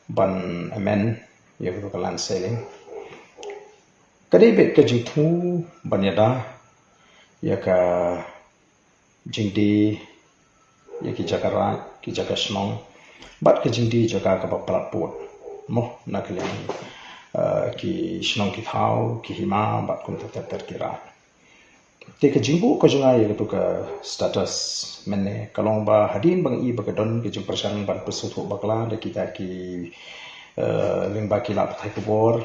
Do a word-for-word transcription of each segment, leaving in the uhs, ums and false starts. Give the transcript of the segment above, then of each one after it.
ban amend ïa ka, ka land ceiling. Ka dei beit ka jingthmu ban ïada ïa ka jingdie ïa ki jaka raid, ki jaka shnong, bad ka jingdie jaka kaba palat pud, mo, na ka liang, eh, ki shnong ki thaw, ki hima, bad kumta ter ter ki raid. Te ka jingbuh ka jong nga ïa katu ka status mynne ka long ba hadien ba nga i ba ka don ka jingpyrshang ban pynsngewthuh bakla da kita ki, eh, lyngba ki lad pathai khubor,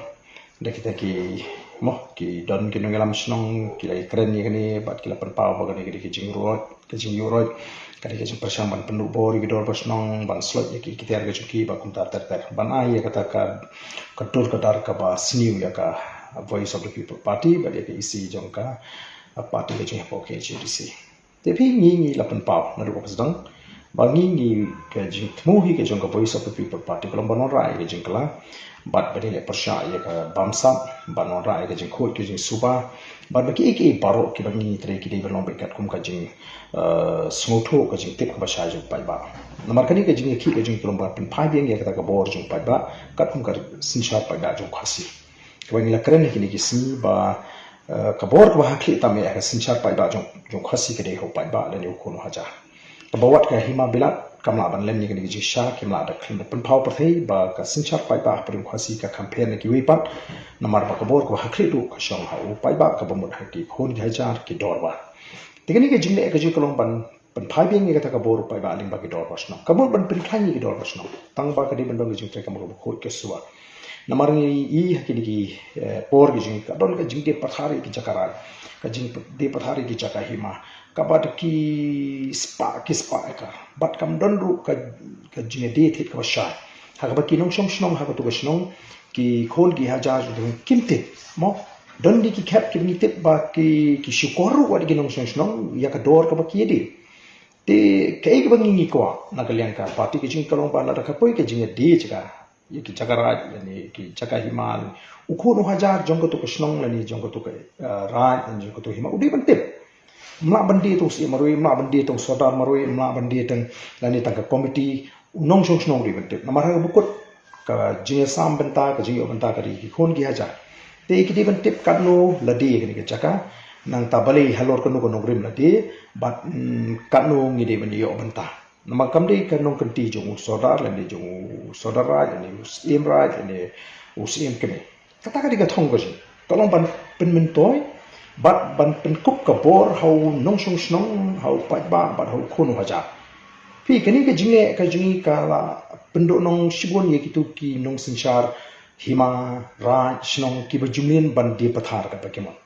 da kita ki, mo, ki don ki nongïalam shnong, ki la ïakren ïa kane bad ki la pynpaw ba kane ka dei ka jingïuhroit, ka jingïuhroit, ka dei ka jingpyrshang ban pynduh bor ïa ki dorbar shnong, ban sloit ïa ki ikhtiar ka jong ki bad kumta ter ter, ban ai ïa kata ka, ka dur ka dar kaba sniew ïa ka Voice of the People Party bad ïa ka E C jong ka, uh, party ka jong ka K H A D C. Te phi, ngi, ngi la pynpaw naduh kaba sdang ba ngi, ngi, ka jingthmu hi ka jong ka Voice of the People Party ka long ban wanrah ïa ka jingkylla bad ban ïaleh pyrshah ïa ka bamsap, ban wanrah ïa ka jingkhuid ka jingsuba, bad ba kiei kiei baroh kiba ngi trei ki dei ban long beit katkum ka jing, eh, sngewthuh, ka jingtip kaba shai jong u paidbah. Namar kane ka jingïakhih ka jong ngi ka long ban pynphai biang ïa kata ka bor jong u paidbah katkum ka synshar paidbah jong u Khasi. Kaba ngi la kren ha kine ki sngi ba, eh, ka bor kaba ha khlieh tam eh ha ka synshar paidbah jong, jong u Khasi ka dei ha u paidbah lane u khun u hajar. Kaba wat ka hima bilat kam lah ban len ïa kane ka jingshisha, kim lah da khlem da pynpaw pyrthei ba ka synshar paidbah ha pdeng u Khasi ka kham pher na kiwei pat. Namar ba ka bor kaba ha khlieh duh ka shong ha u paidbah, kaba mut ha ki khun ki hajar, ki dorbar. Te kane ka jingleh ka jong ngi ka long ban pynphai biang ïa kata ka bor u paidbah lyngba ki dorbar shnong. Ka mut ban pynkhlaiñ ïa ki dorbar shnong tang ba ka dei ban don ka jingtrei ka mut kaba khuid ka suba. Namar ngi i ha kine ki, eh, por ki jong ngi ka don ka jingdie pathar ïa ki jaka raid, ka jingdie pathar ïa ki jaka hima kaba da ki spah ki spah ïa ka, bad kam don ruh ka, ka jingïadie thied kaba shai ha kaba ki nongshong shnong ha katu ka shnong, ki khun ki hajar jong ngi kim tip, mo. Don de ki khep kiba ngi tip ba ki, ki shukor ruh wat de ki nongshong shnong ïa ka dor kaba ki ïadie. Te kaei kaba ngi, ngi kwah na ka liang ka party ka jong ngi ka long ba lada ka poi ka jingïadie jaka ïa ki jaka raid lane ki jaka hima, u khun u hajar jong katu ka shnong lane jong katu ka, eh, raid lane jong katu hima u dei ban tip. Ym lah ban die tang u Syiem marwei, ym lah ban die tang u Sordar marwei, ym lah ban die tang lane tang ka komiti, u nongshong shnong u dei ban tip. Namar ha kaba kut ka jingïasam bynta, ka jingïoh bynta ka dei ki khun ki hajar. Te ki dei ban tip katno la die kane ka jaka, nangta balei halor kano kano ka nongrim la die, bad, mm, katno ngi dei ban ïoh bynta. Namar kam dei ka nongkynti jong u Sordar lane jong u Sordar raid lane u Syiem raid lane u Syiem kmie. Kata ka dei ka thong ka jong ngi, ka long ban pynmyntoi bad ban pynkup ka bor ha u nongshong shnong, ha u paidbah bad ha u khun u hajar. Phi, kane ka jingleh ka jong ngi ka la pynduhnong shibun ïa kitu ki nongsynshar hima, raid, shnong kiba jumlien ban die pathar katba ki mon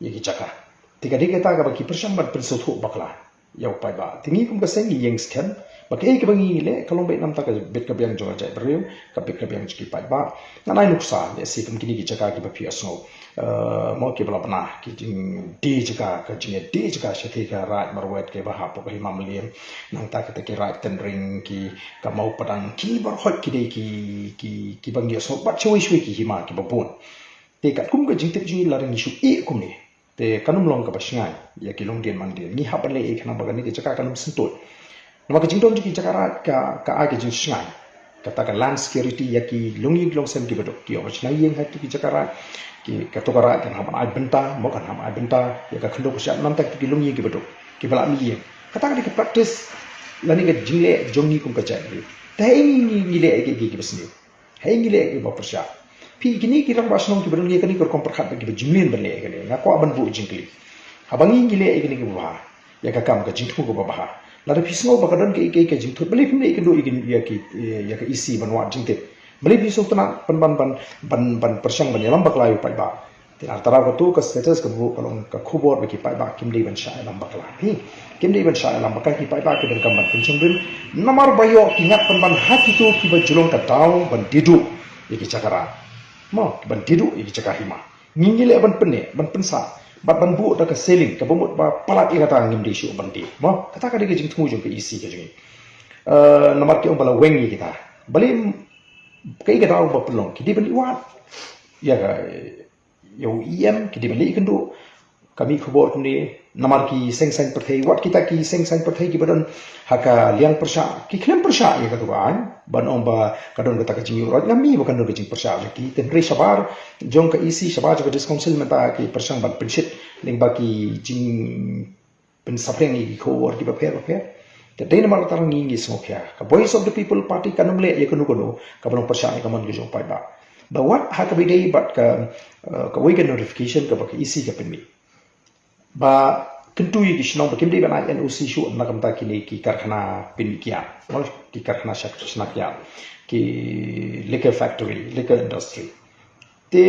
ïa ki jaka. Te ka dei kata kaba ki pyrshang ban pynsngewthuh bakla ïa u paidbah. Te ngi kum ka seng ngi ïeng skhem ba kaei kaba ngi leh ka long beit namar ka bit ka biang jong ka jaitbynriew, ka bit ka biang jong ki paidbah. Ngan ai nuksa, lehse kum kine ki jaka kiba phi ïohsngew, eh, mo, kiba la bna ki jingdie jaka, ka jingdie jaka shatei ka raid marwet kaba hapoh ka hima Mylliem, nangta kita ki raid Tynring, ki ka Mawpadang, kine baroh ki dei ki, ki, kiba ngi ïohsngew bad shawei shawei ki hima kiba bun. Te katkum ka jingtip jong ngi lada ngi shu ïeh kumne, te kan ym long kaba shngaiñ ïa ki longdien mandien. Ngi hap ban leh ei khnang ba kane ka jaka kan ym syntuid. Namar ka jingdon jong ki jaka raid ka, ka ai ka jingshngaiñ, kata ka land security ïa ki longïing ki longsem kiba duk. Ki ïoh ban shna ïing ha kito ki jaka raid, ki, kato ka raid kan hap ban ai bynta, mo, kan hap ban ai bynta ïa ka khyndew ka shyiap namar kito ki longïing kiba duk, kiba la mih ïing. Kata ka dei ka practice lane ka jingleh jong ngi kum ka jaitbynriew. Te haei ngi, ngi leh ïa ki, ki, kiba sniew? Haei ngi leh ïa kiba pyrshah? Phi, kine ki rangbah shnong kiba don ïa kane ka rukom pyrkhat ba kiba jumlien ban leh ïa kane. Nga kwah ban buh jingkylli. Haba ngi, ngi leh ïa kane kaba bha, ïa ka kam ka jingthmu kaba bha, lada phi sngew ba ka don kaei kaei ka jingthut, balei phim leh ïakynduh ïa ki, ïa ki, ïa ka E C ban wad jingtip? Balei phi sngewtynnat ban, ban, ban, ban, ban pyrshang ban ïalam bakla ïa u paidbah? Te ar taraw katu ka status ka buh ka long ka khubor ba ki paidbah kim dei ban shah ïalam bakla. Hi, kim dei ban shah ïalam bakla ki paidbah, ki donkam ban pynshongrim. Namar ba ïoh ki ngat pynban ha kito kiba ju long ka daw ban die duh ïa ki jaka raid, mo, ban die duh ïa ki jaka hima. Ngi, ngi leh ban pynneh, ban pynsah bad ban buh da ka ceiling kaba mut ba palat ïa kata ngim dei shuh ban die, mo. Kata ka dei ka jingthmu jong ka E C ka jong ngi. Eh, namar ki ong ba la weng ïa kita. Balei, kaei ka daw ba pynlong? Ki dei ban leit wad ïa ka, ïa u E M, ki dei ban leit ïakynduh. ka mih khubor kumne, namar ki seng saiñ pyrthei, wat kita ki seng saiñ pyrthei kiba don ha ka liang pyrshah, ki khlem pyrshah ïa katu ka aiñ, ban ong ba ka don kata ka jingïuhroit, nga mih ba kan don ka jingpyrshah jong ki, te hynrei shabar jong ka E C, shabar jong ka District Council mynta ki pyrshang ban pynshit lyngba ki jingpynsaphriang ïa ki khubor kiba pher bapher. Te dei namar kata ngi ngi sngewkhia. Ka Voice of the People Party kan ym leh ïa kano kano kaba long pyrshah ïa ka mon ka jong u paidbah. Ba wat ha kaba ïadei bad ka, eh, kawei ka notification kaba ka E C ka pynmih. Ba kyntu ïa ki shnong ba kim dei ban ai N O C shuh na ka bynta kine ki karkhana pynmih kiad, ki karkhana shna kiad, ki liquor factory, liquor industry. Te